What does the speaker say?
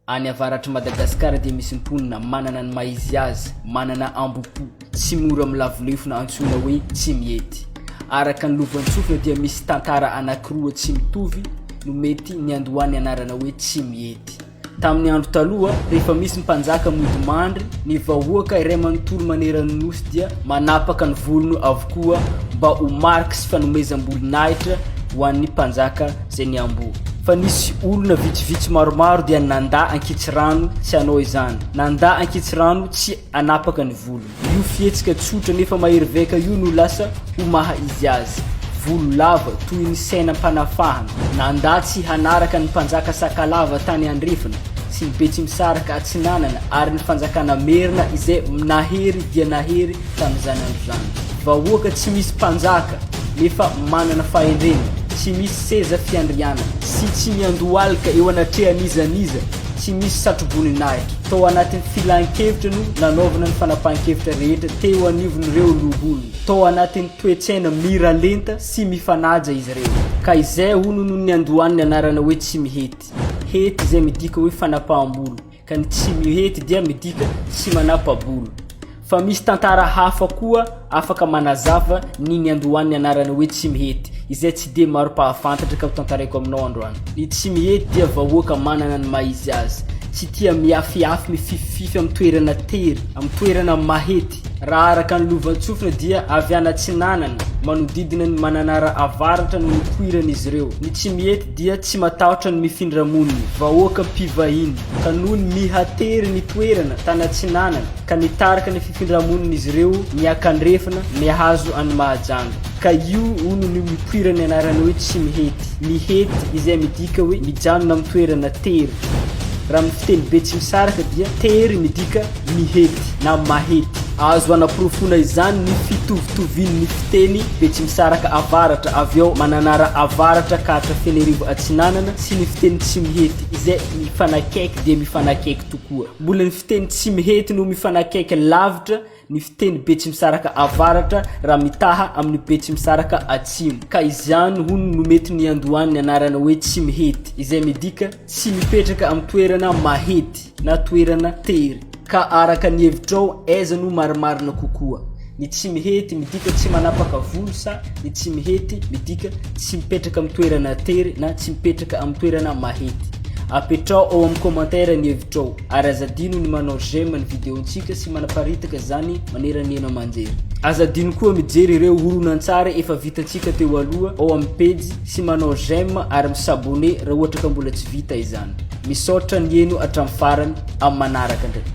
Any avaratr'i Madagasikara dia misy mponina manana ny maha izy azy, manana ambopo, tsy mora milavo lefona antsoina hoe Tsimihety. Araka ny lovantsofina dia misy tantara anankiroa tsy mitovy no mety niandohan'ny anarana hoe Tsimihety. Tamin'ny andro taloha, rehefa misy mpanjaka mody mandry, ny vahoaka iray manontolo maneran'ny nosy dia manapaka ny volony avokoa mba ho mariky sy fanomezam-boninahitra ho an'ny mpanjaka izay niamboho. Fa nisy olona vitsivitsy maromaro dia nandà ankitsirano tsy hanao izany, nandà ankitsirano tsy hanapaka ny volony. Io fihetsika tsotra nefa mahery vaika io no lasa ho maha izy azy. Volo lava toy ny sainam-panafahana. Nandà tsy hanaraka ny mpanjaka Sakalava tany andrefana sy ny Betsimisaraka atsinanana ary ny fanjakana Merina izay nahery dia nahery tamin'izany andro izany. Vahoaka tsy misy mpanjaka nefa manana fahendrena, tsy misy seza fiandrianana sy tsy miandohalika eo anatrehan'iza n'iza, tsy misy satroboninahitra. Tao anatin'ny filan-kevitra no nanaovana ny fanapahan-kevitra rehetra teo anivon'ireo loholona. Tao anatin'ny toe-tsaina mira lenta sy mifanaja izy ireo. Ka izay hono no niandohan'ny anarana hoe Tsimihety. Hety izay midika hoe fanapaham-bolo, ka ny Tsimihety dia midika tsy manapa-bolo. Fa misy tantara hafa koa afaka manazava ny niandohan'ny anarana hoe Tsimihety, izay tsy dia maro mpahafantatra ka ho tantaraiko aminao androany. Ny Tsimihety dia vahoaka manana ny maha izy azy, tsy tia miafiafy mifififify amin'ny toerana tery, amin'ny toerana mahety. Raha araka ny lovantsofina dia avy any atsinanana, manodidina ny Mananara avaratra no nipoiran'izy ireo. Ny Tsimihety dia tsy matahotra ny mifindra monina, vahoaka mpivahiny, ka noho ny miha tery ny toerana tany atsinanana, ka nitarika ny fifindramonin'izy ireo miakandrefana mihazo an'i Mahajanga. Ka io hono no nipoiran'ny anarana hoe Tsimihety. Mihety izay midika hoe mijanona amin'ny toerana tery. Raha amin'ny fiteny betsimisaraka dia tery midika mihety na mahety. Azo anaporofoana izany ny fitovitovian'ny fiteny betsimisaraka avaratra avy ao Mananara avaratra ka hatra Fenerivo atsinanana sy ny fiteny tsimihety izay mifanakaiky dia mifanakaiky tokoa. Mbola ny fiteny tsimihety no mifanakaiky lavitra ny fiteny betsimisaraka avaratra raha mitaha amin'ny betsimisaraka atsimo. Ka izany hono no mety niandohan'ny anarana hoe tsimihety izay midika tsy mipetraka amin'ny toerana mahety na toerana tery. Ka araka ny hevitrao aiza no marimarina kokoa? Ny tsimihety midika tsy manapaka volo sa ny tsimihety midika tsy mipetraka amin'ny toerana tery na tsy mipetraka amin'ny toerana mahety? Apetraho ao amin'ny commentaire ny hevitrao ary aza adino ny manao j'aime ny vidéo-ntsika sy manaparitaka izany manerana ny haino aman-jery. Aza adino koa mijery ireo horonantsary efa vitantsika teo aloha ao amin'ny pejy sy manao j'aime ary mi-s'abonner raha ohatra ka mbola tsy vita izany. Misaotra nihaino hatramin'ny farany, amin'ny manaraka indray.